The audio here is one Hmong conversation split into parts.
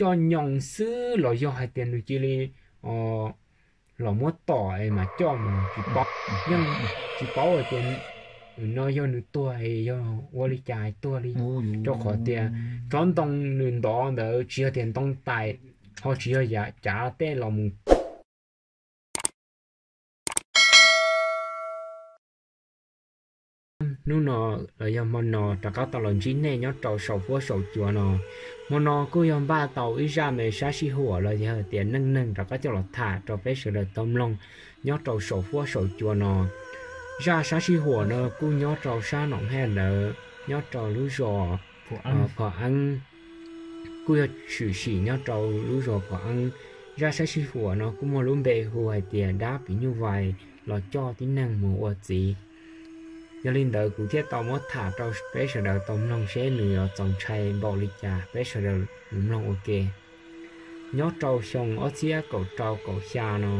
coj nyoos xwb los yog hais tias nws cia li los muab tom es mas coj mus tsis paub, yeej tsis paub hais tias no yog nws tuag es yog ua li cas hais tuag li, rau qhov tias tsob ntoo nws ntov ntawd tsis yog tias ntoo tais, ho tsis yog cav tej los mus. Hnub no los yog hmo no rov qab tau los ntsib nej nyob rau saum huab saum cua no. Hmo no kuj yog npaj tau ib zaj me sab sij huam los yog tias neej neeg rov qab coj los tham rau peb sawv daws tau mloog nyob rau saum huab saum cua no. Zaj sab sij huam no kuj nyob rau sab Noom Hej ntawd nyob rau lub zos Phom Eeb, kuj yog tshwm sim nyob rau lub zos Phom Eeb. Zaj sab sij huam no kuj muaj lub npe hu hais tias dab phim nyuj vais los coj tib neeg mus ua txiv. Yog li ntawd kuv thiaj tau muab tham rau peb sawv daws tau mloog seb nws yuav txaus ntshai npaum li cas, peb sawv daws mus mloog ua ke. Nyob rau xyoo ob txhiab kaum rau kaum xya no,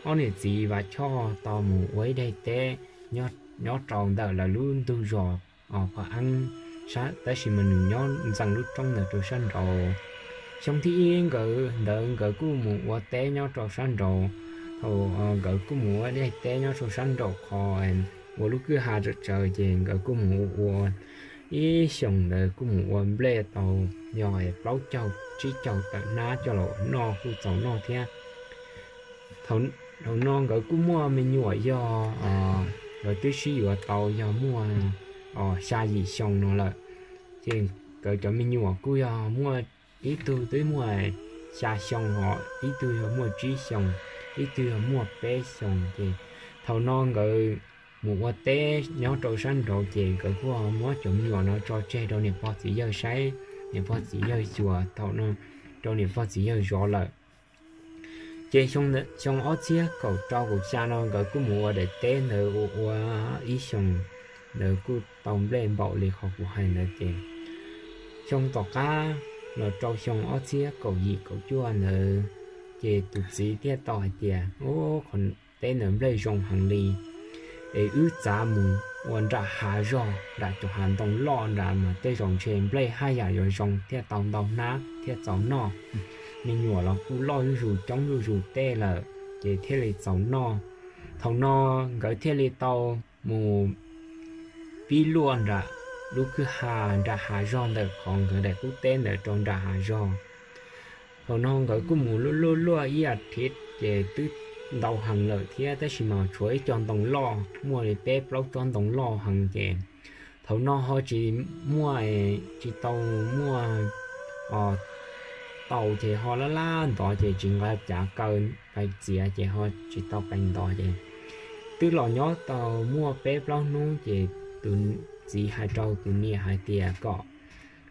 ob niam txiv Vam Choj tau mus ua ib daim teb nyob rau ntawm lawv lub ntug zos Phom Eeb, tab sis mas nws nyob ntxees lub roob ntawd rau sab nraud. Xyoo thib ib nkawd ntawd nkawd kuj mus ua teb nyob rau sab nraud. Thaum nkawd kuj mus ua daim teb nyob rau sab nraud qhov ua lub kwj ha tsawv tsawv ces nkawd kuj mus ua ib xyoos ntawd kuj mus ua nplej tau yog plaub caug tsib caug tawm hnab coj los noj kuj txaus noj thiab. Thaum no nkawd kuj muaj me nyuam yog, nkawd twb sib yuav tau yog muaj xya yim xyoo no lawm. Ces nkawd cov me nyuam kuj yog muaj ib tug twb muaj xya xyoo, ho ib tug yog muaj tsib xyoos, ib tug yog muaj peb xyoos. Ces thaum no nkawd mus ua teb nyob rau sab nraud ces nkawd kuj muab cov me nyuam no tso tseg rau niam pog txiv yawg saib, niam pog txiv yawg xyuas thaum no rau niam pog txiv yawg zov lawm. Ces xyoo ob txhiab kaum rau kaum xya no nkawd kuj mus ua daim teb ntawd ua ua ib xyoos ntawd kuj tau nplej npaum li qhov kuv hais ntawd ces xyoo tom qab los rau xyoo ob txhiab kaum yim kaum cuaj ntawd ces tus txiv thiaj tau hais tias, Ub, qhov teb ntawd nplej zoo heev li, es wb txav mus ua nram hav zog nram cov hav ntoo loj nrad mas tej zaum ntshe nplej haj yam yuav zoo thiaj tau ntau hnab thiaj txaus noj. Me nyuam los kuj loj zuj zus coob zuj zus tej lawm ces thiaj li txaus noj. Thaum no nkawd thiaj li tau mus pib luaj nram lub kwj ha nram hav zog ntawm qhov nkawd daim qub teb ntawd rau nram hav zog. Thaum no nkawd kuj mus luaj luaj luaj ib as thiv ces twb ntau heev lawm thiab tab sis mas tshuav ib co ntoo loj muaj li peb plaub tsob ntoo loj heev ces thaum no ho tsis muaj, tsis tau muaj tau ces ho laj laj ntov ces tsis nqa cav kaw pais txiav ces ho tsis tau pais ntov ces twb los nyob tau muaj peb plaub hnub ces tus txiv hais rau tus niam hais tias kom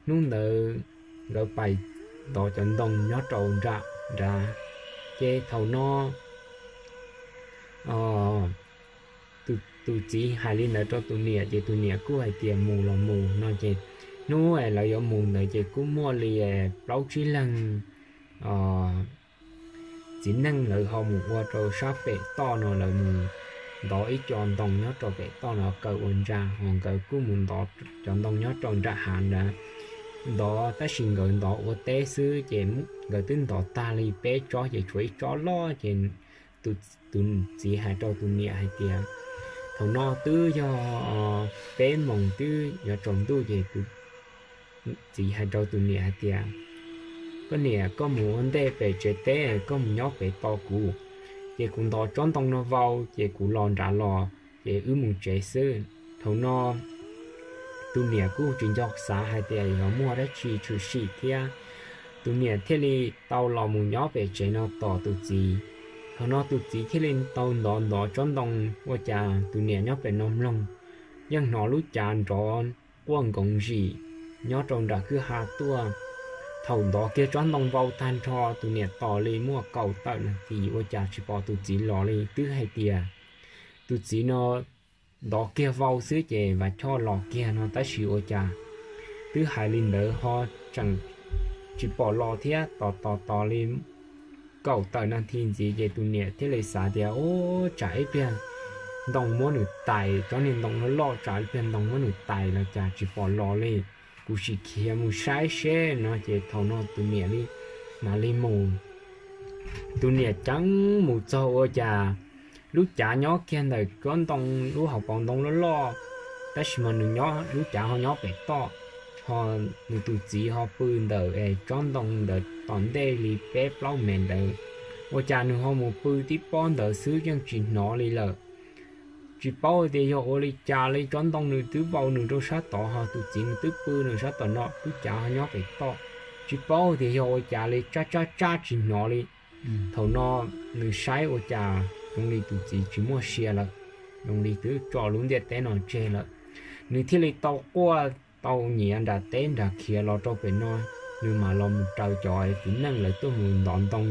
hnub ntawd nkawd pais ntov cov ntoo nyob rau nram nrad. Ces thaum no tus txiv hais li ntawd rau tus niam ces tus niam kuj hais tias mus los mus no ces hnub lawv yuav mus ntawd ces kuj muaj li plaub tsib leeg txiv neej lawv ho mus ua rau sab pem toj no, lawv mus ntov ib co ntoo nyob rau pem toj no kaw ua ntsa, ho nkawd kuj mus ntov cov ntoo nyob rau nram hav ntawd ntov, tab sis nkawd ntov ua teb xwb ces nkawd twb ntov tag li peb tsob ces tshuav ib tsob loj ces tus txiv hais rau tus niam hais tias, thaum no twb yog peb moos twb yuav tsaus ntuj ces tus txiv hais rau tus niam hais tias, koj niam, koj mus ua ntej pem tsev teb, koj mus nyob pem tos kuv, ces kuv ntov tsob ntoo no vau ces kuv los nrad los ces wb mus tsev xwb. Thaum no tus niam kuj tsis nco xav hais tias yog muaj dab tsi tshwm sim thiab, tus niam thiaj li tau los mus nyob pem tsev no tos tus txiv. Thaum no tus txiv thiaj li tau ntov ntov tsob ntoo, ua cas tus niam nyob pem no mloog yeej hnov lub cav nrov quaj nkoov zim nyob rau nram kwj ha tuaj. Thaum ntov kiag tsob ntoo vau tag nrho tus niam tos li muaj kaum tawm nas this ua cas tsis pom tus txiv los li, twb hais tias tus txiv no ntov kiag vau xwb ces Vam Choj los kiag no tab sis ua cas twb hais li ntawd ho tseem tsis pom los thiab, tos tos tos li kaum tawm nas this ntxiv ces tus niam thiaj li xav tias, ub, tsam ib pliag ntoo muab nws tais, tsob niag ntoo loj loj tsam ib pliag ntoo muab nws tais los cas tsis pom los li, kuv sim khiav mus saib seb no ces thaum no tus niam li mam li mus. Tus niam ceev mus txog ua cas lub cav nyob kiag ntawm tsob ntoo, lub hauv paus ntoo loj loj, tab sis mas nws nyob lub cav ho nyob pem toj, ho nws tus txiv ho pw ntawm tsob ntoo ntawd tom ntej li peb plaub mev ntawd. Ua cas nws ho mus pw tib pob ntawd xwb yeej tsis hnov li lawm. Tsis paub tias yog ua li cas li, tsob ntoo nws twb vau nws rau sab tod, ho tus txiv nws twb pw nws sab tom no, lub cav ho nyob pem toj. Tsis paub tias yog ua cas li, tsab tsab tsab tsis hnov li. Thaum no nws saib ua cas zoo li tus txiv tsis muaj sia lawm, zoo li twb tso lub ntiaj teb no tseg lawm. Nws thiaj li tau quaj tau nyiav nram teb nram khiav los rau pem no. Nws mam los mus raws cov txiv neej lawv tuaj mus ntov ntoo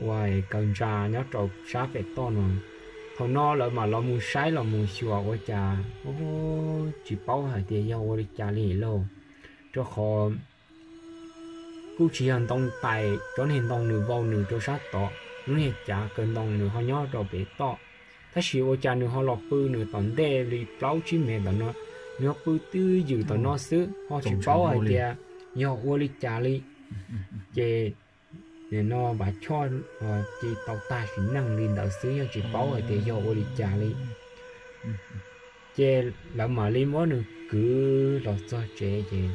ua kaw ntsa nyob rau sab pem toj no. Thaum no lawv mam los mus saib los mus xyuas ua cas, tsis paub hais tias yog ua li cas li lauj, rau qhov kuj tsis yog ntoo tais, tsob niag ntoo nws vau nws rau sab tod, lub niag cav kaw ntoo nws ho nyob rau pem toj. Tab sis ua cas nws ho los pw nws tom ntej li plaub tsib mev tom no, nws ho pw twj ywm tom no xwb, ho tsis paub hais tias yog ua li cas li. Ces nim no Vam Choj cia tau tag sim neej li ntawd xwb, yeej tsis paub hais tias yog ua li cas li. Ces lawv mam li muab nws kwv los txog tsev, ces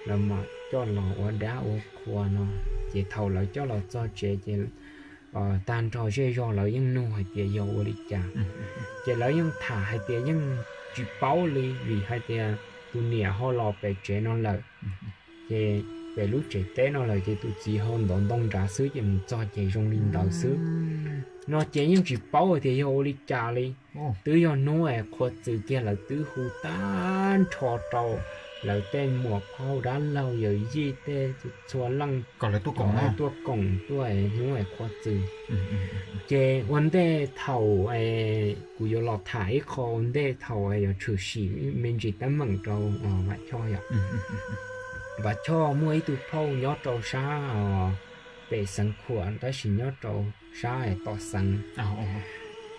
lawv mam coj los ua dab ua qhua no. Ces thaum lawv coj los txog tsev ces tag nrho zej zog lawv yeej nug hais tias yog ua li cas. Ces lawv yeej tham hais tias yeej tsis paub li, vim hais tias tus niam ho los pem tsev no lawm, ces pem lub tsev teb no lawm, ces tus txiv ho ntov ntoo nrad xwb, ces mus txog ces zoo li ntawd xwb. No ces yeej tsis paub hais tias yog ua li cas li. Twb yog hnub es qhua txws kiag lawv twb hu tag nrho rau lawv tej muam phauj dab laug yawm yij tej txhua leej tuaj koom tuaj hnub es qhua txws. Ces ua ntej thaum kuv yuav los tham ib qho ua ntej thaum yuav tshwm sim me ntsis teeb meem rau Vam Choj yom. Vam Choj muaj ib tug phauj nyob rau sab pem Xeev Khuam, tab sis nyob rau sab tom Xeev.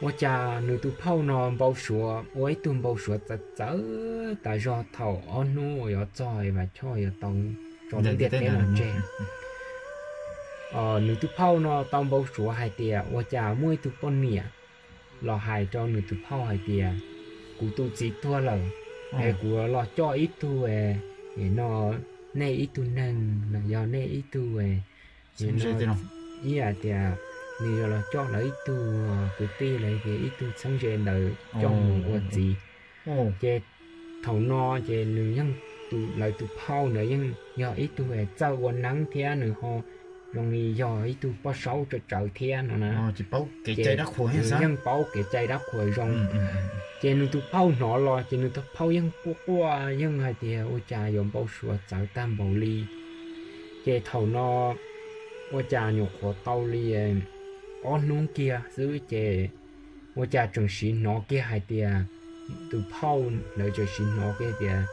Ua cas nws tus phauj no npau suav, ua ib tug npau suav txawv txawv tas zog thaum ob hnub uas yuav txog Vam Choj yuav tau tso lub ntiaj teb no tseg. Nws tus phauj no tau npau suav hais tias ua cas muaj ib tug poj niam los hais rau nws tus phauj hais tias, kuv tus txiv tuag lawm, es kuv los coj ib tug, no, nej ib tug neeg, yog nej ib tug, ib hais tias nws yuav los coj lawv ib tug kwv tij los tias ib tug txheeb ze ntawd coj mus ua txiv. Ces thaum no ces nws yeej, lawv tus phauj ntawd yeej yog ib tug txawj ua neeb thiab nws ho zoo li yog ib tug poj saub tsawv tsawv thiab no na. Ces yeej paub kev cai dab qhuas zoo. Ces nws tus phauj hnov los ces nws tus phauj yeej quaj quaj yeej hais tias ua cas yuav npau suav txawv tag npaum li. Ces thaum no ua cas nyuam qhuav tau li ob hnub kiag xwb ces ua cas tseem siv hnov kiag hais tias, tus phauj ntawd tseem siv hnov kiag tias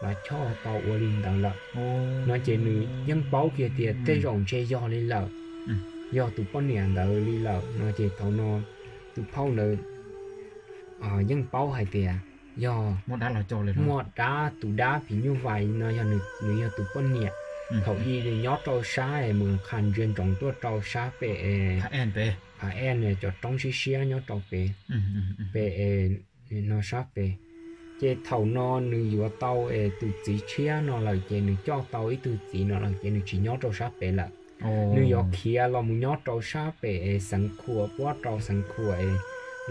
Vam Choj tau ua li ntawd lawm. No ces nws yeej paub kiag tias tej zaum ntshe yog li lawm, yog tus poj niam ntawd li lawm no ces thaum no tus phauj ntawd yeej paub hais tias yog muaj dab, tus dab phim nyuj vais no yog nws, nws yog tus poj niam. Thaum i nws nyob rau sab es mus qha ntsia ntsoov tuaj rau sab pem Phav Ej cov roob siab siab nyob rau pem, pem no sab pem. Ces thaum no nws yuav tau es tus txiv tshiab no lawm ces nws coj tau ib tug txiv no lawm ces nws tsis nyob rau sab pem lawm. Nws yuav khiav los mus nyob rau sab pem es Xeev Khuam, puab rau Xeev Khuam es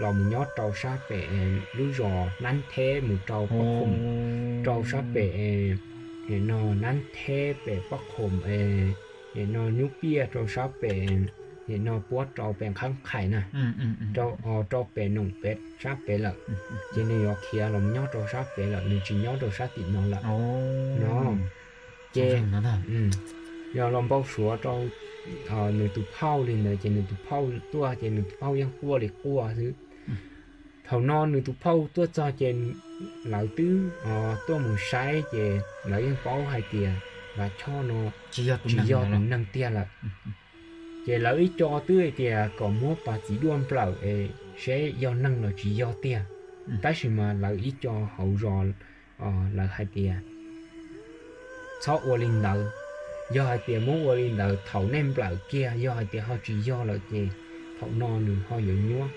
los mus nyob rau sab pem es lub zos Nab Theb mus rau Pob Khoom, rau sab pem es nim no Nab Theb pem Pob Khoom es nim no Nyub Piaj rau sab pem, nim no puab rau pem Qhab Qhais na, rau, rau pem Noom Pem sab pem lawm. Ces nws yuav khiav los mus nyob rau sab pem lawm, nws tsis nyob rau sab tim no lawm no. Ces yog los npau suav rau nws tus phauj li ntawd ces nws tus phauj tuaj ces nws tus phauj yeej quaj li quaj xwb. Thaum no nws tus phauj tuaj txog ces lawv twb tuaj mus saib ces lawv yeej paub hais tias Vam Choj no tsis yog tus neeg tiag lawm. Ces lawv ib co twb hais tias kom muab pas txiv duaj nplawm es seb yog neeg los tsis yog tiag. Tab sis mas lawv ib co hauv zos lawv hais tias txhob ua li ntawd, Yog hais tias muab ua li ntawd thaum nej nplawm kiag, yog hais tias ho tsis yog lawm ces thaum no nws ho yuav nyuab,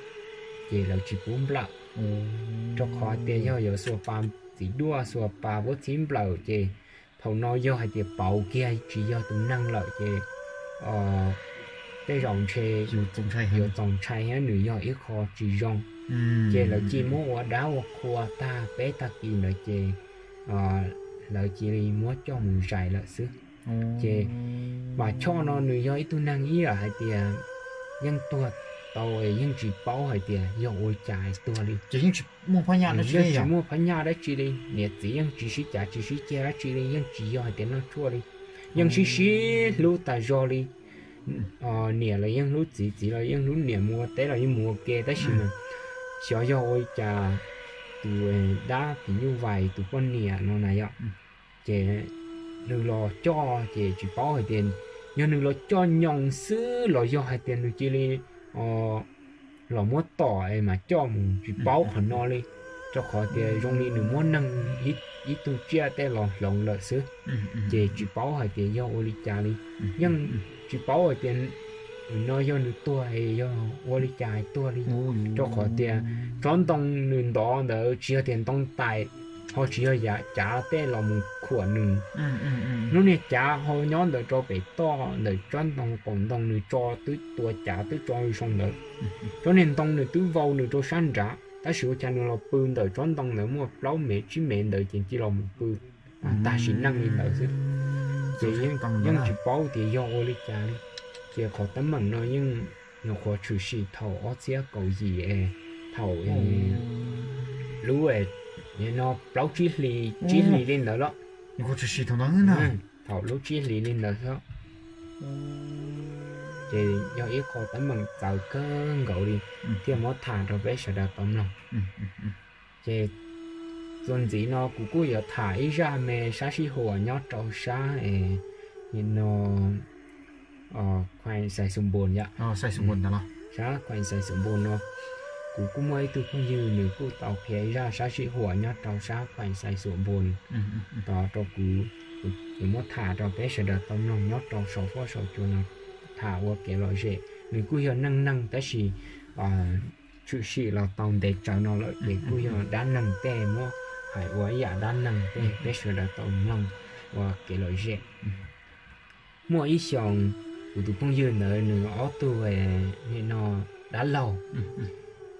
ces lawv tsis pub nplawm. Rau qhov tias yog yuav xuas pa txiv duaj, xuas pa vuab txhib nplawm ces thaum no yog hais tias pauv kiag tsis yog tus neeg lawm ces tej zaum ntshe yuav txaus ntshai thiab nws yog ib qho tsis zoo. Ces lawv cia muab ua dab ua qhua tag peb tag kis ntawd ces lawv cia li muab coj mus zais lawm xwb. Ces Vam Choj no nws yog ib tug neeg ib yam hais tias yeej tuag tau, yeej tsis paub hais tias yog ua cas tuag li. Yeej tsis muaj phab nyaj dab tsi li, niam txiv yeej tsis sib cav tsis sib ceg dab tsi li, yeej tsis yog hais tias noj tshuaj li, yeej sib sib hlub tas zog li. Niam los yeej hlub txiv, txiv los yeej hlub niam, mus ua teb los yeej mus ua ke, tab sis mas xyov yog ua li cas tus dab phim nyuj vais tus poj niam no na yom, ces nws los coj ces tsis paub hais tias yog nws los coj nyoos xwb los yog hais tias nws cia li los muab tom es mas coj mus, tsis paub qhov no li. Rau qhov tias zoo li nws muab neeg ib tug tsiaj tej los hloov lawm xwb, ces tsis paub hais tias yog ua li cas li. Yeej tsis paub hais tias no yog nws tuag es yog ua li cas tuag li. Rau qhov tias tsob ntoo nws ntov ntawd tsis yog tias ntoo tais, ho tsis yog cav tej los mus khuam nws. Lub niag cav ho nyob ntawd rau pem toj ntawm tsob ntoo qaum ntoo, nws tso twb tua cav twb tso zoo ntawd. Tsob niag ntoo nws twb vau nws rau sab nrad, tab sis ua cas nws los pw ntawm tsob ntoo ntawd muaj plaub mev tsib mev ntawd ces cia los mus pw tag sim neej li ntawd xwb. Ces yeej tsis paub tias yog ua li cas li. Ces qhov teeb meem no yeej nyuam qhuav tshwm sim thaum ob txhiab kaum yim, thaum lub no plaub tsib hlis, tsib hlis li ntawd los, thaum lub tsib hlis li ntawd xwb. Ces yog ib qho teeb meem txawv kawg nkaus li thiaj muab tham rau peb sawv daws tau mloog. Ces txuas ntxiv no kuv kuj yuav tham ib zaj me sab sij huam nyob rau sab no Khuaim Xais Xus Npus yom, sab Khuaim Xais Xus Npus no. Kuv kuj muaj ib tug phooj ywg nws kuj tau qhia ib zaj sab sij huam nyob rau sab Khuaim Xais Xus Npus no rau kuv, kuv muab tham rau peb sawv daws tau mloog nyob rau saum huab saum cua no, tham ua kev lom zem. Nws kuj yog neej neeg tab sis tshwm sim los tau ntev tsawv no lawm ces kuj yog dab neeg tej muab hais ua ib yam dab neeg tej peb sawv daws tau mloog ua kev lom zem. Muaj ib xyoos, kuv tus phooj ywg ntawd nws ob tug no dab laug,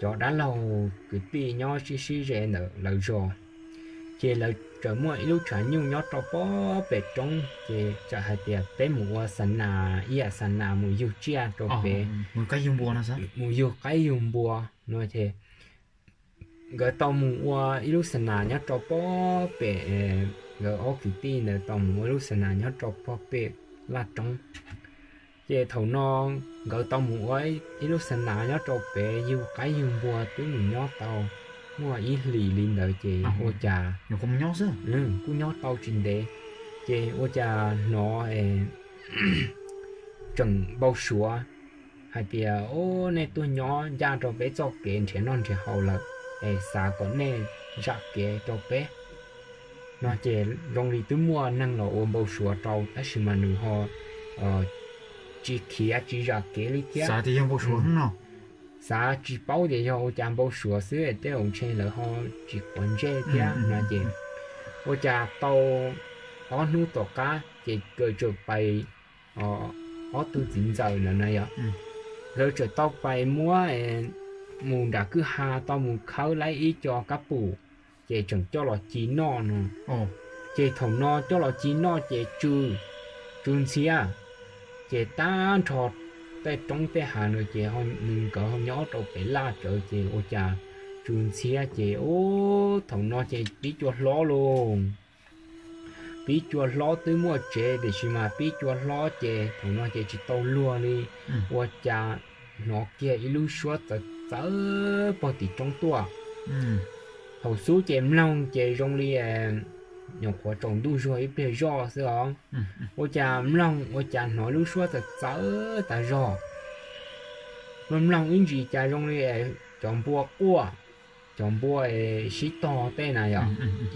cov dab laug kwv tij nyob sib sib ze ntawm lawv zos, ces lawv txawm muaj ib lub tshav nyuj nyob rau pob pem roob, ces txawm hais tias peb mus ua xa nas, ib yam xa nas mus yug tsiaj rau pem, mus yug qaib yug npua no ces nkawd tau mus ua ib lub xa nas nyob rau pob pem, nkawd ob kwv tij ntawd tau mus ua lub xa nas nyob rau pob pem laj roob. Ces thaum no nkawd tau mus ua ib lub xa nas nyob rau pem yug qaib yug npua twb mus nyob tau muaj ib hlis li ntawd ces ua cas kuj nyob tau tsis ntev, ces ua cas hnov tseem npau suav hais tias, o, nej tuaj nyob ncaj rau peb txoj kev nrhiav noj nrhiav haus lawm, es xav kom nej zam kev rau peb no ces zoo li twb muaj neeg los ua npau suav rau tab sis mas nws ho tsis khiav tsis zam kev li thiab. Xav tsis paub tias yog ua cas npau suav xwb, tej zaum ntshe lawv ho tsis quav ntsej thiab no ces ua cas tau ob hnub tom qab ces nkawd txawm pais, ob tug txiv ntxawm ntawd na yom, nkawd txawm tau pais muab mus nram kwj ha tau mus khawb laib ib co kab pum, ces tseem coj los ci noj no. Ces thaum no coj los ci noj ces tsw, tsw ntxhiab, ces tag nrho tej roob tej hav no ces nkawd ho nyob rau pem laj tsawv ces ua cas tsw ntxhiab ces, o, thaum no ces pib cua hlob lauj. Pib cua hlob twb muaj tsev tiam sis mas pib cua hlob ces thaum no ces tsis tau luag li, ua cas hnov kiag ib lub suab txawv txawv pog tim roob tuaj. Thaum xub ces mloog ces zoo li nyuam qhuav tsaus ntuj zuag ib pliag zoj xwb os. Ua cas mloog ua cas hnov lub suab txawv txawv tas zog. Mloog mloog ib ntsis cas zoo li cov npua quaj, cov npua sib tog tej na yom,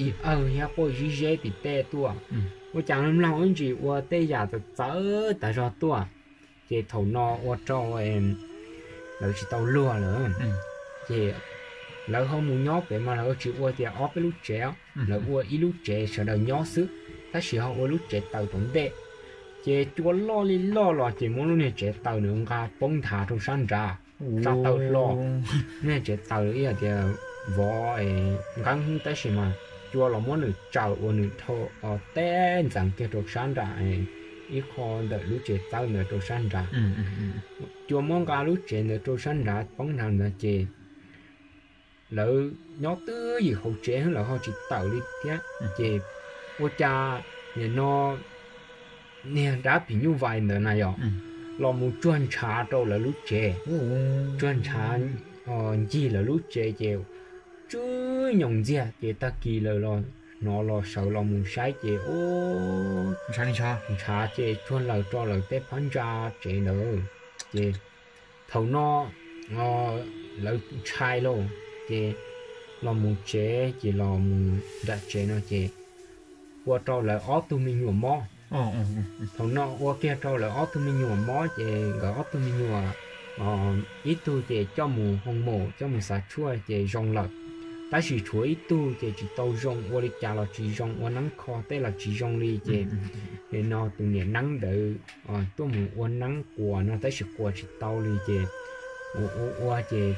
ib awg thiab quaj zib zeb tim tej tuaj. Ua cas mloog ib ntsis ua tej yam txawv txawv tas zog tuaj. Ces thaum no ua rau lawv tsis tau luag lawm. Ces lawv ho mus nyob pem mas lawv tsis ua tias ob peb lub tsev, lawv ua ib lub tsev sawv daws nyob xwb, tab sis ho ua lub tsev taws tom ntej. Ces cua loj li loj los ces muab lub niag tsev taws nws nqa poob nthav rau sab nrad, tsa taw hlo. Niag tsev taws ib yam tias vov nqeeb tab sis mas cua los muab nws tsaws ua nws dhau teb ntxeev kiag rau sab nram ib qho ntawm lub tsev txawb ntawd rau sab nrad. Cua muab nqa lub tsev ntawd rau sab nrad poob nthav ntawd ces lawv nyob twj ywm hauv tsev lawv ho tsis tawm li thiab. Ces ua cas nim no niag dab phim nyuj vais ntawd na yom, los mus tsuag ntshav rau lawv lub tsev, tsuag ntshav ncig lawv lub tsev ces tsw nyoos ntxiag ces tag kis lawv los hnov los sawv los mus saib ces ntshav ces tsuag lawm rau lawv tej phab ntsa tsev ntawd. Ces thaum no lawv ntshai lauj, ces los mus tsev ces los mus nram tsev no ces ua rau lawv ob tug me nyuam mob. Thaum no ua kiag rau lawv ob tug me nyuam mob ces nkawd ob tug me nyuam ib tug ces coj mus hoo maum coj mus xav tshuaj ces zoo lawm, tab sis tshuav ib tug ces tsis tau zoo, ua li cas los tsis zoo, ua neeb kho tej los tsis zoo li ces nim no tus niam neeb ntawd tuaj mus ua neeb quas no tab sis quas tsis tau li ces ua ua ua ces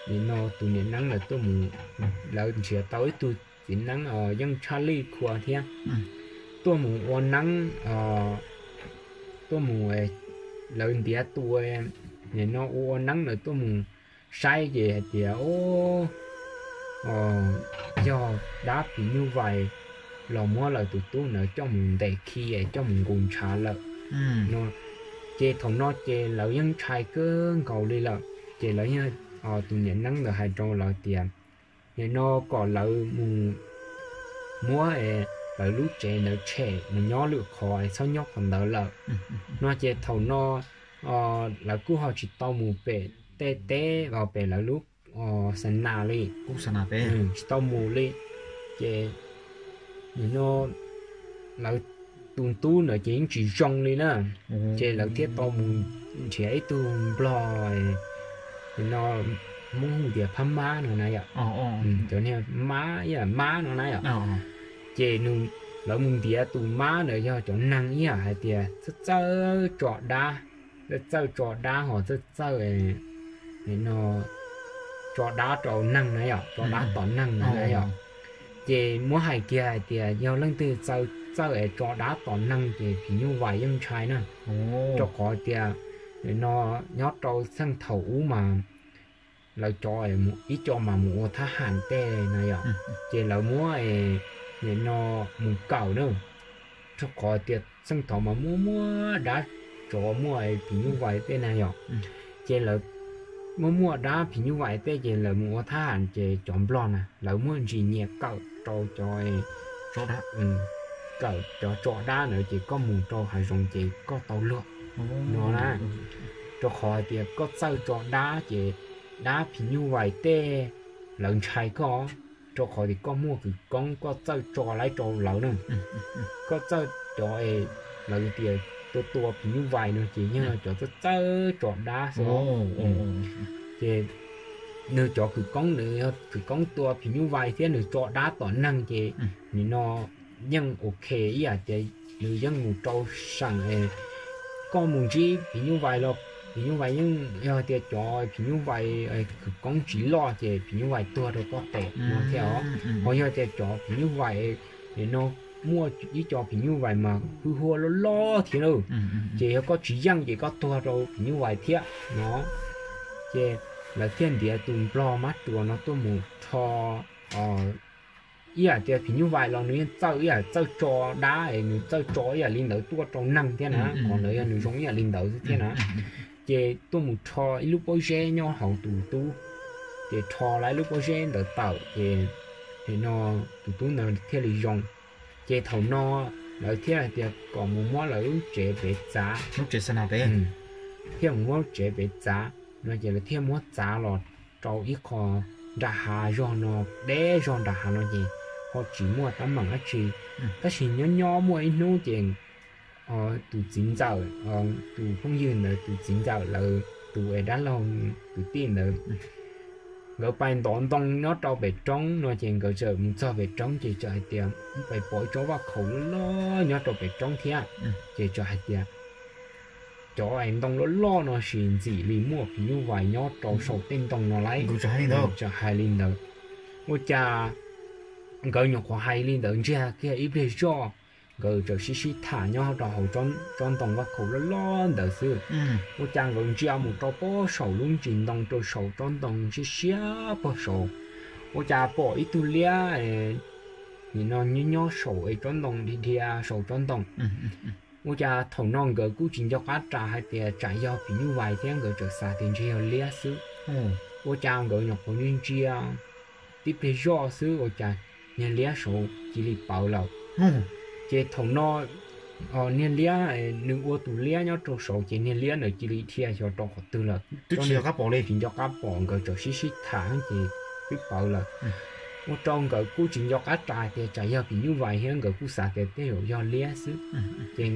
nim no tus niam neeb ntawd tuaj mus, lawv nrhiav tau ib tug txiv neeb yeej tshaj lij khua thiab, tuaj mus ua neeb, tuaj mus, lawv ntiav tus nim no ua ua neeb ntawd tuaj mus saib ces hais tias yog dab phim nyuj vais los muab lawv tus tub ntawd coj mus ntes khi coj mus nqus ntshav lawm no. Ces thaum no ces lawv yeej ntshai kawg nkaus li lawm ces lawv yeej, tus niam neeb ntawd hais rau lawv tias nim no kom lawv mus muab lawv lub tsev ntawd tshem mus nyob lwm qhov es txhob nyob qhov ntawd lawm no. Ces thaum no lawv kuj ho tsis tau mus pem tej teb los pem lawv lub xa nas li, tsis tau mus li. Ces nim no lawv tus tub ntawd ces yeej tsis zoo li na, ces lawv thiaj tau mus nrhiav ib tug nplog, nim no Hmoob hu tias phab mab no na yom, cov niag mab ib yam mab no na yom. Ces lawv mus ntiav tus mab ntawd yog cov neeg ib yam hais tias txawj txawj tso dab, txawj txawj tso dab ho txawj txawj nim no tso dab rau neeg na yom, tso dab tom neeg na yom. Ces muab hais kiag hais tias yog leej twg txawj txawj es tso dab tom neeg ces phim nyuj vais yeej ntshai na, rau qhov tias nim no nyob rau txheej thaum ub mas lawv cov ib co mas mus ua thab ham tej na yom, ces lawv muab nim no mus kawm na, rau qhov tias txheej thaum mas muaj muaj dab tsov muaj phim nyuj vais tej na yom, ces lawv muaj muaj dab phim nyuj vais tej ces lawv mus ua thab ham ces cov nplog na lawv muaj ntsis nyiam kawm rau cov, kawm cov tso dab ntawd ces koj mus rau hav zoov ces koj tau luag no na, rau qhov hais tias koj txawj tso dab ces dab phim nyuj vais tej lawv ntshai koj, rau qhov tias koj muaj kwv koob koj txawj tso laib rau lawv na. Koj txawj cov es lawv tias tua tua phim nyuj vais no ces yog cov txawj txawj tso dab xwb. Ces nws cov kwv koob nws yog kwv koob tua phim nyuj vais thiab nws tso dab tom neeg ces nim no yeej ok ib yam tias nws yeej mus rau seem, koj mus ntsib phim nyuj vais los phim nyuj vais yeej yog tias cov phim nyuj vais kwv koob tsis loj ces phim nyuj vais tuag rau koj tes no thiab os. Ho yog tias cov phim nyuj vais nim no muaj ib co phim nyuj vais mas hwj huaj loj loj thiab na, ces yog koj tsis yeej ces koj tuag rau phim nyuj vais thiab no. Ces lawv thiaj ntiav tus nplog mab ruas no tuaj mus rho, ib yam tias phim nyuj vais los nws yeej txawj ib yam txawj tso dab es nws txawj tso ib yam li ntawd tuaj rau neeg thiab na, qhov ntawd yog nws zoo ib yam li ntawd xwb thiab na. Ces tuaj mus rho ib lub pob zeb nyob hauv tus tub, ces rho lawm ib lub pob zeb ntawd tawm ces nim no tus tub ntawd thiaj li zoo. Ces thaum no lawv thiaj hais tias kom mus muab lawv lub tsev pem txav, thiaj mus muab lub tsev pem txav no ces lawv thiaj muab txav los rau ib qho nram hav zog no, deb zog nram hav no ces tsis muaj teeb meem dab tsi. Tab sis nyob nyob muaj ib hnub ces tus txiv ntxawm, tus phooj ywg ntawd tus txiv ntxawm lawv tus es dab laug tus tij ntawd, nkawd pais ntov ntoo nyob rau pem roob no ces nkawd txawm mus txog pem roob ces txawm hais tias pais pom ib tsob vaj khaum loj loj nyob rau pem roob thiab. Ces txawm hais tias cov es ntoo loj loj no sis ntxim li muaj phim nyuj vais nyob rau saum tej ntoo no lauj. Txawm hais li ntawd, ua cas nkawd nyuam qhuav hais li ntawd ntsiag kiag ib pliag zoj, nkawd txawm sib sib tham nyob rau hauv tsob ntoo vaj khaum loj loj ntawd xwb. Ua cas nkawd ntsia mus rau pob saum lub ntsis ntoo rau saum tsob ntoo siab siab pog saud, ua cas pom ib tug liab nim no nyob nyob saum es tsob ntoo dhia dhia saum tsob ntoo. Ua cas thaum no nkawd kuj tsis nco qab ras hais tias tsam yog phim nyuj vais thiab nkawd txawm xav tias ntshe yog liab xwb. Ua cas nkawd nyuam qhuav ntsia ntsia tib pliag zoj xwb ua cas niag liab saud cia li pawv lawm. Ces thaum no niag liab, nws ua tus liab nyob rau saud ces niag liab ntawd cia li dhia xyov rau qhov twg lawm, tsis nco qab pom, nkawd txawm sib sib tham ces twb pawv lawm. Ua rau nkawd kuj tsis nco qab ras tias tsam yog phim nyuj vais thiab nkawd kuj xav tias tej zaum yog liab xwb. Ces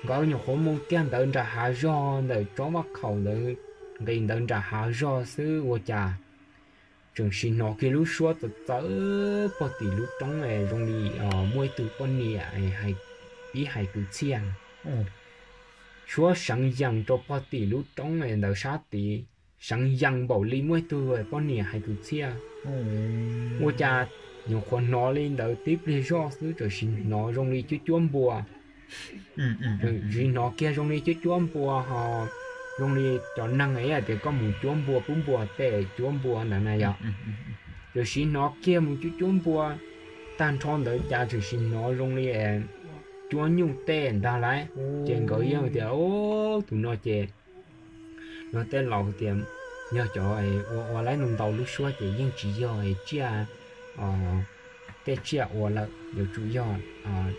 nkawd nyuam qhuav mus kiag ntawd nram hav zog ntawm tsob vaj khaum ntawd, nqis ntawd nram hav zog xwb ua cas tseem sim hnov kiag lub suab txawv txawv pog tim lub roob zoo li muaj ib tug poj niam pib hais kwv txhiaj. Suab seev yees rau pog tim lub roob ntawd sab tid, seev yees npaum li muaj ib tug poj niam hais kwv txhiaj. Ua cas nyuam qhuav hnov li ntawd tib pliag zoj xwb txawm sim hnov zoo li cuab cuab npua. Txawm hnov kiag zoo li cuab cuab npua ho zoo li cov neeg ib yam tias koj mus cuab npua pub npua tej cuab npua ntawd na yom. Txawm sim hnov kiag mus cuab cuab npua tag nrho ntawd cas txawm sim hnov zoo li cuab nyuj tej ntag lauj. Ces nkawd yeej tias, tus no ces yog tej laus tias yog cov ua ua laib ntau ntau lub suab ces yeej tsis yog tsiaj, tej tsiaj ua lawm, yuav tsum yog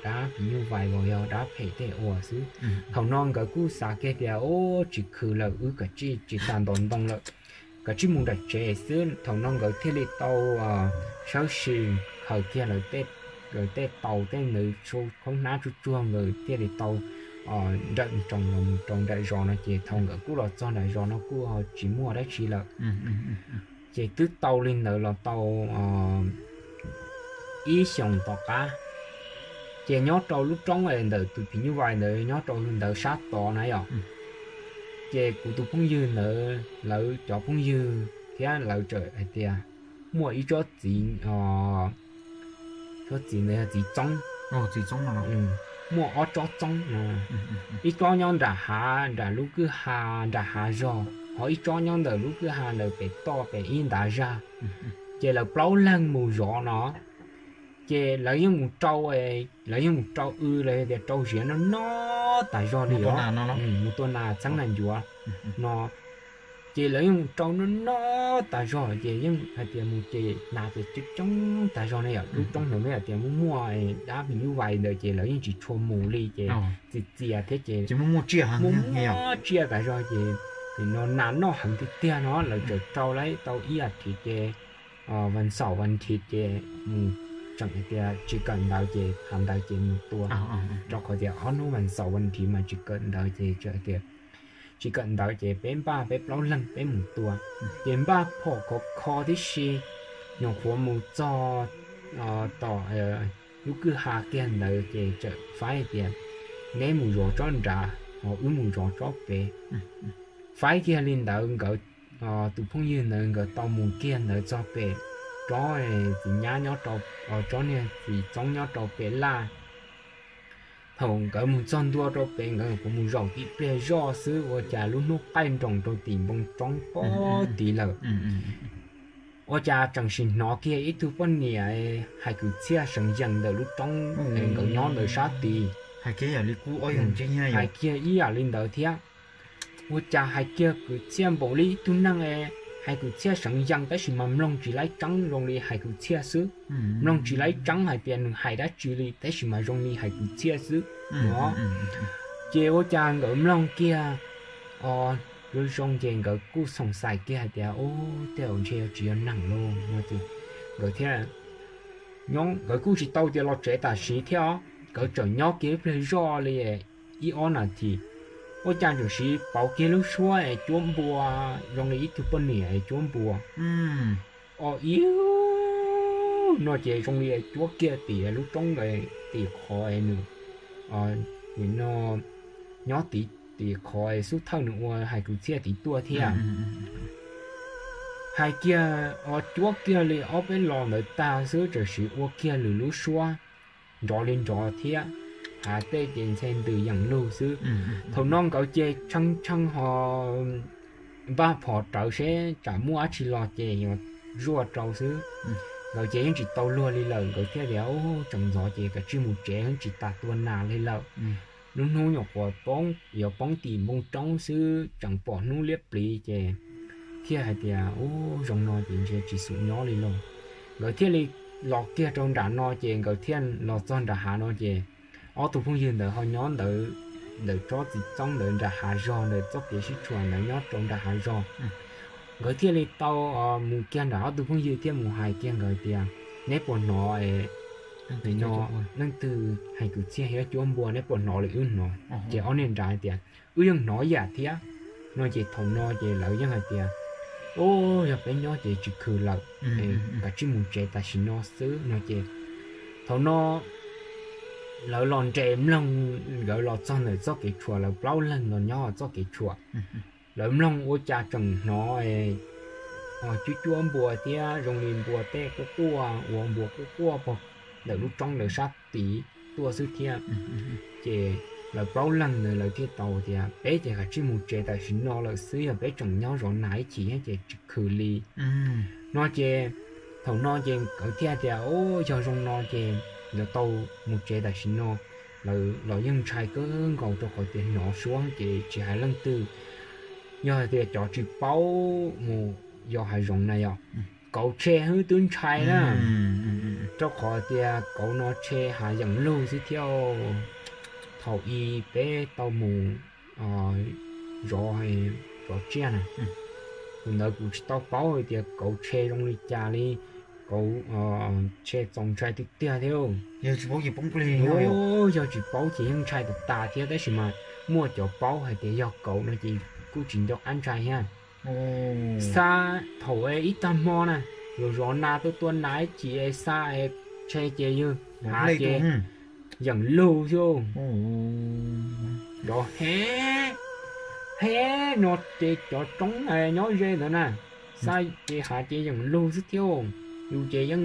dab phim nyuj vais los yog dab phem tej ua xwb. Thaum no nkawd kuj xav kiag tias, tsis khwv lawm, wb kav tsij tsis tas ntov ntoo lawm, kav tsij mus nram tsev xwb. Thaum no nkawd thiaj li tau sawv sim khaws kiag lawv tej taus tej ntawd, khaub hnab tsuag tsuag, nkawd thiaj li tau nrawm ntsoos los rau nram zos no. Ces thaum nkawd kuj los txog nram zos no kuj tsis muaj dab tsi lawm. Ces twb tau li ntawd los tau ib xyoos tom qab, ces nyob rau lub roob ntawm tus phim nyuj vais ntawd nyob rau ntawd sab tod na yom. Ces kuv tus phooj ywg ntawd lawv cov phooj ywg thiab lawv txawm hais tias muaj ib tsob txiv, tsob txiv ntawd yog txiv txoob, muaj ob tsob txoob, ib tsob nyob nram hav nram lub kwj ha nram hav zog, ho ib tsob nyob ntawm lub kwj ha ntawm pem toj pem ib ntav zag. Ces lawv plaub leeg mus zov no, ces lawv yeej mus rau, lawv yeej mus rau w los yog tias rau ziav noj noj tas zog li, mus tua nas txheeb nas ncuav no. Ces lawv yeej mus rau noj noj tas zog ces yeej hais tias mus ces nas ces coob coob tas zog ne yom. Lub roob ntawd me hais tias muaj muaj dab phim nyuj vais ntawd ces lawv yeej tsis tshua mus li ces txias txias thiab ces muaj muaj tsiaj tas zog ces nim no nas noj heev tiag tiag no lawv txawm rau lawv tau ib as thiv ces vas xaum vas thiv ces mus, tseem hais tias tsis kawm ntawv ces thav ntawd ces mus tua, rau qhov tias ob hnub vas xaum vas thiv mas tsis kawm ntawv ces txawm hais tias tsis kawm ntawv ces peb npaj peb plaub leeg peb mus tua. Ces npaj phom khov kho tib si, nyuam qhuav mus txog tom lub kwj ha kiag ntawd ces txawm faib tias neb mus zov tsob nrad, ho wb mus zov tsob pem. Faib kiag li ntawd nkawd tus phooj ywg ntawd nkawd tau mus kiag ntawd txog pem tsob txiv nyab nyob rau, tsob niag txiv txoob nyob rau pem laj. Thaum nkawd mus txog ntua rau pem nkawd kuj mus zaum tib pliag zoj xwb ua cas lub hnub qaij nroos rau tim npoo roob pob tid lawm. Ua cas tseem sim hnov kiag ib tug poj niam hais kwv txhiaj seev yees ntawm lub roob nkawd nyob ntawd sab tid, hais kiag ib yam li ntawd thiab. Ua cas hais kiag kwv txhiaj npaum li ib tug neeg hais kwv txhiaj seev yees tab sis mas mloog tsis laib tseeb zoo li hais kwv txhiaj xwb. Mloog tsis laib tseeb hais tias nws hais dab tsi li tab sis mas zoo li hais kwv txhiaj xwb no. Ces ua cas nkawd mloog kiag zoo zoo ces nkawd kuj xoom xais kiag hais tias, ub, tej zaum ntshe yuav tsis yog neeg lauj no ces nkawd thiaj Nkawd kuj tsis tau tias los tsev tam sim thiab os, nkawd tseem nyob kiag ib pliag zoj li ib ob nas this, ua cas tseem siv pauv kiag lub suab es cuab npua zoo li ib tug poj niam es cuab npua. O ib no ces zoo li cuab kiag tim lub roob ntawd, tim qhov nws no nyob tim, tim qhov xub thawj nws ua hais kwv txhiaj tid tuaj thiab. Hais kiag, cuab kiag li ob peb los ntawd tag xwb tseem siv ua kiag lwm lub suab nrov li nrov thiab, hav tej ces ntxhe ntws yeem lug xwb. Thaum no nkawd ces tshee tshee ho npaj phom rawv seb tsam muaj dab tsi los ces yuav zuaj rau xwb. Nkawd ces yeej tsis tau luag li lawm, nkawd thiaj tias, Ub, tseem ntxov ces kav tsij mus tsev, yeej tsis tas tua nas li lawm. Lub hnub nyuam qhuav poob, yuav poob tim npoo roob xwb, tseem pom hnub liab pliv ces thiaj hais tias, Ub, zoo no ces ntshe tsis xum nyob li lauj. Nkawd thiaj li los kiag rau nram no ces nkawd thiaj los txog nram hav no ces ob tug phooj ywg ntawd ho nyob ntawd, ntawm tsob txiv txoob ntawd nram hav zog, ntawm txoj kev sib tshuam ntawd nyob rau nram hav zog. Nkawd thiaj li tau mus kiag nram ob tug phooj ywg thiaj mus hais kiag nkawd tias, Neb puas hnov no leej twg hais kwv txhiaj thiab cuab npua, neb puas hnov li wb hnov? Ces ob niag nrad hais tias, Wb yeej hnov yam thiab. No ces thaum no ces lawv yeej hais tias, Ub, yog peb nyob ces tsis khwv lawm, kav tsij mus tsev tam sim no xwb no ces thaum no lawv los nres mloog, nkawd los txog ntawm txoj kev tshuam, lawv plaub leeg los nyob txoj kev tshuam. Lawv mloog ua cas tseem hnov cuab cuab npua thiab zoo li npua tej quaj quaj, ua npua quaj quaj pog ntawm lub roob ntawd sab tid tuaj xwb thiab. Ces lawv plaub leeg ntawd lawv thiaj tau tias, Peb ces kav tsij mus tsev tam sim no lawm xwb, yog peb tseem nyob zov nas ib chim ces tsis khwv li. No ces thaum no ces nkawd thiaj tias, Ub, yog zoo no ces yuav tau mus tsev tam sim no. Lawv los yeej ntshai kawg nkaus rau qhov tias hnov suab ces tsis hais leej twg, yog hais tias cov tsis paub mus yos hav zoov na yom, kauv tshe hwb twb ntshai na, rau qhov tias kauv no tshe hav yeem lug xwb thiab. Thaum i peb tau mus zov, zov tsiaj na, thaum ntawd kuv tsis tau paub hais tias kauv tshe zoo li cas li, kauv tshe txaus ntshai tiag tiag thiab. Yog tsis paub ces yeej ntshai tas tas thiab, tab sis mas muaj cov paub hais tias yog kauv no ces kuj tsis nco qab ntshai thiab. Xa thaum ib tag hmo na, zov zov nas tuaj tua nas ib chim xa tshe ces yog hav ces yeem lug xwb. Zov he, he no ces cov roob nyob ze ntawd na, xa ces hav ces yeem lug xwb thiab. Yus ces yeej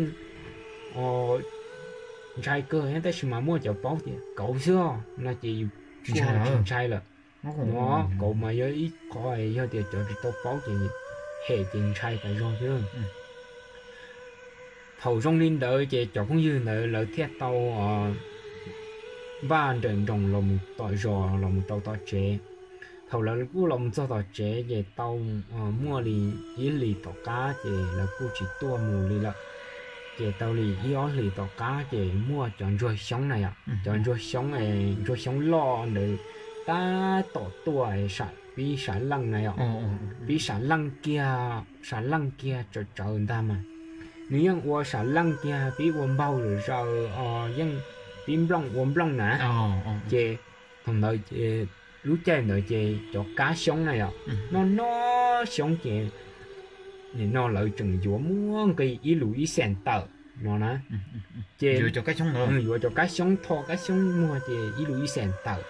ntshai kawg, tab sis mas muaj cov paub tias kauv xwb no ces yus tsis ntshai lawm. No kauv mas yog ib qho yog tias cov tsis tau paub ces hem ces ntshai tas zog thiab. Thaum zoo li ntawd ces cov phooj ywg ntawd lawv thiaj tau npaj nrawm nroos los mus tom zos los mus rau tom tsev. Thaum lawv kuj los mus txog tom tsev ces tau muaj li ib hlis tom qab ces lawv kuj tsis tuaj mus li lawm. Ces tau li ib ob hlis tom qab ces muaj cov ntsuag xyoob na yom, cov ntsuag xyoob, ntsuag xyoob loj ntawd tab tom tuaj pib sam leej na yom, pib sam leej kiag, sam leej kiag tsawv tsawv ntag mas. Nws yeej ua sam leej kiag pib ua npaug lawm zaws, yeej pib nplooj ua nplooj na. Ces thaum ntawd ces lub caij ntawd ces cov kab xyoob na yom, noj noj xyoob ces nim no lawv tseem yuav muaj nqis ib lus ib xees tawm no na. Ces yuav cov kab xyoob tho kab xyoob muag ces ib lus ib xees tawm.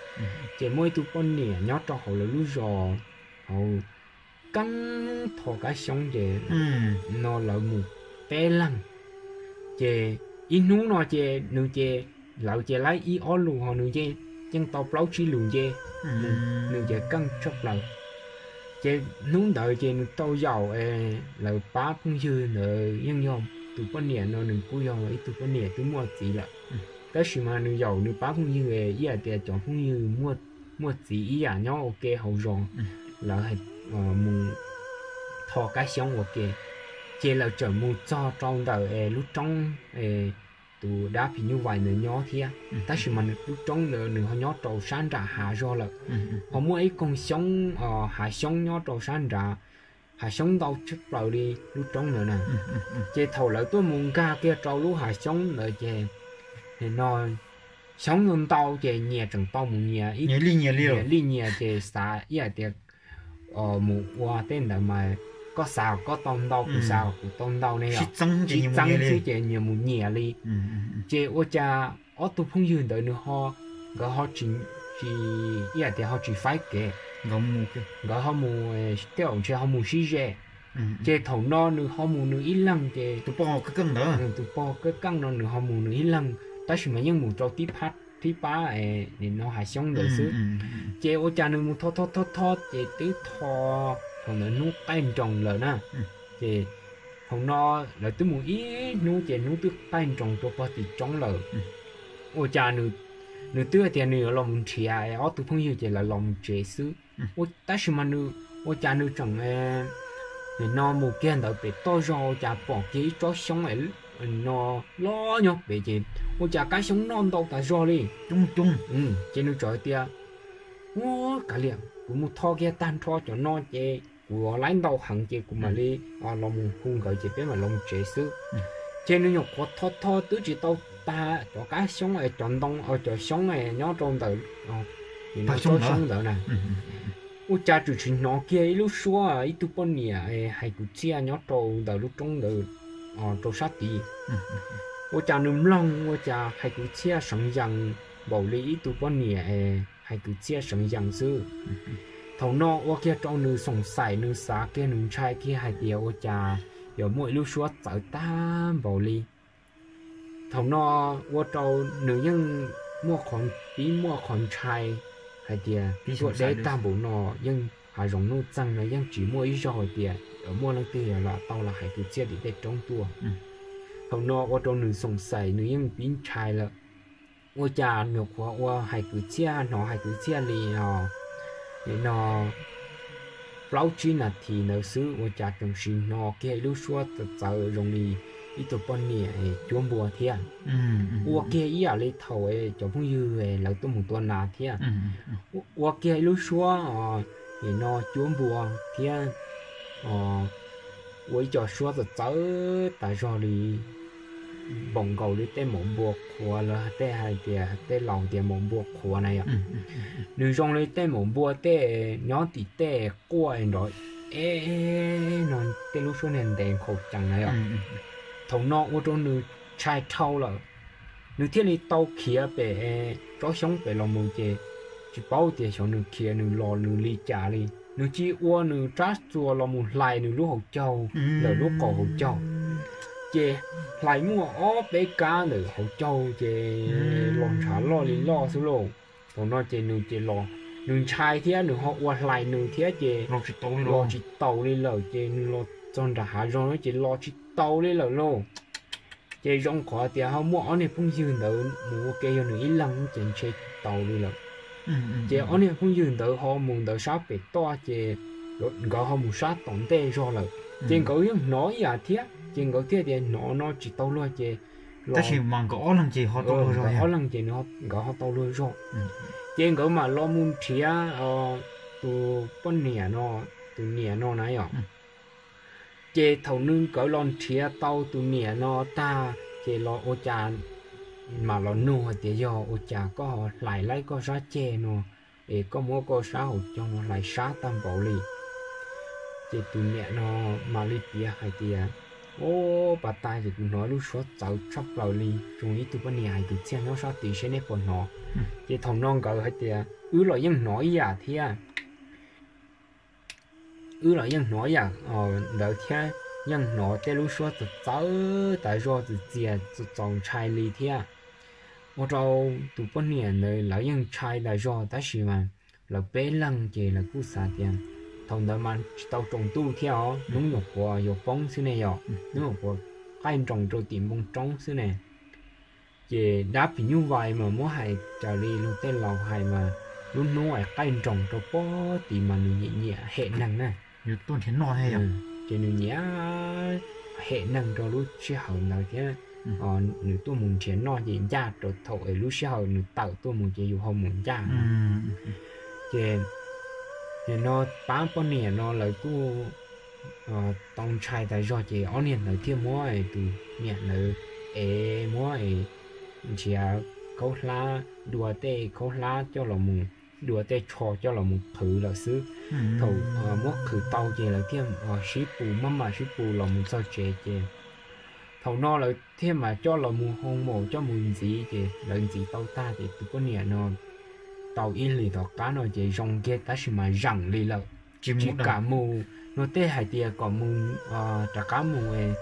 Ces muaj ib tug poj niam nyob rau hauv lawv lub zos hauv, keeb tho kab xyoob ces no lawv mus peb leeg. Ces ib hnub no ces nws ces, lawv ces laib ib ob lus ho nws yeej tau plaub tsib lus nce, nws ces keej tshaj plaws. Ces hnub ntawd ces nws tau yaum lawv pab phooj ywg ntawd, yeej yog tus poj niam no nws kuj yog ib tug poj niam twb muaj txiv lawm, tab sis mas nws yaum nws pab phooj ywg ib yam tias cov phooj ywg muaj txiv ib yam nyob ua ke hauv zos, lawv mus tho kab xyoob ua ke. Ces lawv txawm mus txog rau ntawm lub roob tus dab phim nyuj vais ntawd nyob thiab, tab sis mas nws lub roob ntawd nws ho nyob rau sab nram hav zog lawm. Ho muaj ib koog xyoob, hav xyoob nyob rau sab nrad, hav xyoob ntau tshaj plaws li lub roob ntawd na. Ces thaum lawv tuaj mus nkag kiag rau lub hav xyoob ntawd ces no xyoob ntau ces nyias tseem tau mus nyias, nyias li nyias ces xav ib hais tias mus ua tej ntawd mas koj xav koj tau ntau, kuv xav kuv tau ntau ne, yog sib txeeb xwb ces nyias mus nyias li. Ces ua cas ob tug phooj ywg ntawd nws ho, nkawd ho tsis, ib hais tias ho tsis faib kev, nkawd ho mus, tej zaum ntshe ho mus sib ze. Ces thaum no nws ho mus nws ib leeg ces tus pog kawj keej no nws ho mus nws ib leeg, tab sis mas yeej mus rau tib phab thib pab no hav xyoob ntawd xwb. Ces ua cas nws mus tho tho tho tho ces twb tho, thaum ntawd hnub qaij nroos lawm na. Ces thaum no lawv twb mus ib hnub ces hnub twb qaij nroos rau pog tim roob lawm. Ua cas nws twb hais tias nws yuav los mus nrhiav ob tug phooj ywg ces lawv los mus tsev xwb. Tab sis mas ua cas nws tseem, nim no mus kiag ntawd pem toj zog ua cas pom kiag ib tsob xyoob no loj nyob pem ces ua cas kab xyoob noj ntau tas zog li. Ces nws txawm hais tias, ua kav liam, kuv mus tho kiag tag nrho cov no ces kuv laib ntau heev ces kuv mam li los mus hu nkawd ces peb mam los tsev xwb. Ces nws nyuam qhuav tho tho twb tsis tau tag cov kab xyoob, cov ntoo, cov xyoob nyob rau ntawm tsob xyoob ntawd na, ua cas tseem hnov kiag ib lub suab ib tug poj niam hais kwv txhiaj nyob rau ntawm lub roob ntawd rau sab tid. Ua cas nws mloog ua cas hais kwv txhiaj seev yees npaum li ib tug poj niam hais kwv txhiaj seev yees xwb. Thaum no ua kiag rau nws xoom xaim, nws xav kiag, nws ntshai kiag hais tias ua cas yuav muaj ib lub suab txawv tag npaum li. Thaum no ua rau nws yeej muaj qhov pib muaj qhov ntshai hais tias tuaj deb tag npaum no yeej hav zoov nuj txeeg no yeej tsis muaj ib zaug hais tias muaj leej twg los tau los hais kwv txhiaj tim tej roob tuaj. Thaum no ua rau nws xoom xaim, nws yeej pib ntshai lawm. Ua cas nyuam qhuav ua hais kwv txhiaj, hnov hais kwv txhiaj li os, nim no plaub tsib nas this ntawd xwb ua cas tseem sim hnov kiag ib lub suab txawv txawv zoo li ib tug poj niam cuab npua thiab. Ua kiag ib yam li thaum cov phooj ywg lawv tuaj mus tua nas thiab. Ua kiag ib lub suab nim no cuab npua thiab ua ib co suab txawv txawv tas zog li, npaum nkaus li tej maum npua qhuav, lawv tej hais tias tej laus tias maum npua qhuav na yom. Nws zoo li tej maum npua tej nyob tim tej quaj nrov eb no, tej lub suab niag ntev nkhaus cees na yom. Thaum no ua rau nws ntshai dhau lawm, nws thiaj li tau khiav pem tsob xyoob pem los mus ces tsis paub tias xyov nws khiav nws los nws li cas li, nws cia ua nws rab txuas los mus hlais nws lub hauv caug ntawm lub qaum hauv caug. Ces hlais muaj ob peb kab ntawm hauv caug ces los ntshav loj li loj xwb lauj. Thaum no ces nws ces los, nws ntshai thiab nws ho ua hlais nws thiab ces los tsis taus li lawm ces nws los txog nram hav zoov ces los tsis taus li lawm lauj. Ces zoo qhov tias ho muaj ob niag phooj ywg ntawd mus ua ke, yog nws ib leeg ces ntshe tsis taus li lawm. Ces ob niag phooj ywg ntawd ho mus ntawd sab pem toj ces nkawd ho mus sab tom ntej zog lawm. Ces nkawd yeej hnov ib yam thiab ces nkawd thiaj tias hnov no tsis tau luag ces tab sis mas nkawd ob leeg ces ho tau luag zog, ob leeg ces nkawd ho tau luag zog. Ces nkawd mam los mus nrhiav tus poj niam no, tus niam no na yom. Ces thaum nws nkawd los nrhiav tau tus niam no tag ces los ua cas mam los nug hais tias yog ua cas koj ho hlais laib koj sab ceg no es koj muab koj sab hauv caug no hlais sab tag npaum li. Ces tus niam no mam li piav hais tias, o, pas tas ces kuv hnov lub suab txawv tshaj plaws li zoo ib tug poj niam hais kwv txhiaj nyob sab tid seb neb puas hnov. Ces thaum no nkawd hais tias wb los yeej hnov ib yam thiab, wb los yeej hnov ib yam ntawd thiab, yeej hnov tej lub suab txawv txawv tas zog, txias txias txaus ntshai li thiab. Ua rau tus poj niam ntawd lawv yeej ntshai tas zog tab sis mas lawv peb leeg ces lawv kuj xav tias thaum ntawd mas tsis tau tsaus ntuj thiab os, hnub nyuam qhuav yuav poob xwb ne yom, hnub nyuam qhuav qaij nroos rau tim npoo roob xwb ne. Ces dab phim nyuj vais mas muab hais raws li luag tej laus hais mas lub hnub es qaij nroos rau pem tid mas nws nyiam nyiam hem neeg na. Ces nws nyiam hem neeg rau lub sij hawm ntawd thiab. Nws tuaj mus nrhiav noj ces ncaj rau thaum es lub sij hawm nws tawm tuaj mus ces yus ho mus ncaj. Ces nim no pab poj niam no lawv kuj tau ntshai tas zog ces ob niag ntawd thiaj muab tus niam ntawd es muab nrhiav khaub hlab, dua tej khaub hlab coj los mus, dua tej tsho coj los mus qhwv lawm xwb. Thaum muab qhwv tau ces lawv thiaj sib pus, maj mam sib pus los mus txog tsev ces thaum no lawv thiaj mas coj los mus hoo maum coj mus ntxiv ces lawv ntxiv tau tag ces tus poj niam no tau ib hlis tom qab no ces zoo kiag tab sis mas zeem li lawm, tsis kam mus. Luag tej hais tias kom mus, rov qab mus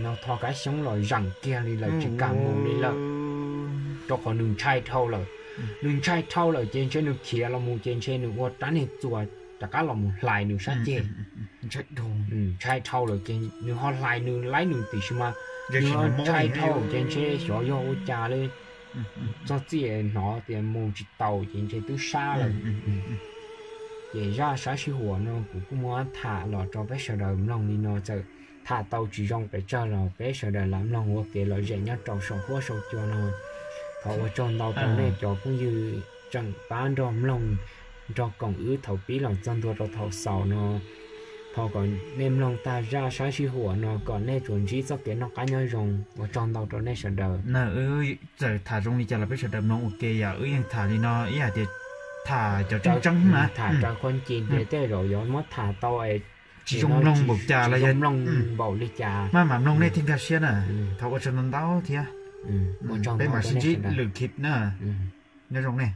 no tho kab xyoob los zeem kiag li lawm, tsis kam mus li lawm, rau qhov nws ntshai dhau lawm. Nws ntshai dhau lawm ces ntshe nws khiav los mus ces ntshe nws ua rab niag txuas rov qab los mus hlais nws sab ceg. Ntshai dhau lawm ces nws ho hlais nws laib nws tiam sis mas nws ntshai dhau ces ntshe xyov yog ua cas li, txog txij hnov tias mus tsis taus ces ntshe twb sab lawm. Ces zaj sab sij huam no kuv kuj muab tham los rau peb sawv daws mloog li no, txawm tham tau tsis zoo pes tsawg los peb sawv daws lam mloog ua kev lom zem nyob rau saum huab saum cua no. Thov ua tsaug ntau rau nej cov phooj ywg tseem pab nrog mloog, nrog koom wb thaum pib los txog ntua rau thaum xaus no. Thov kom nej mloog tag zaj sab sij huam no kom nej tsuas ntsib txoj kev noj qab nyob zoo. Ua tsaug ntau rau nej sawv daws. Wb txawm tham zoo li cas los peb sawv daws mloog ua ke, yog wb yeej tham li no ib hais tias tham cov tseeb tseeb na, tham raws qhuab nci ntias tej zaum yuav muab tham tau tsis zoo mloog npaum cas los yog mloog npaum li cas maj mam mloog nej thiaj nkag siab na. Thov ua tsaug ntau ntau thiab. Peb mam sib ntsib lwm khib na. Nyob zoo nej.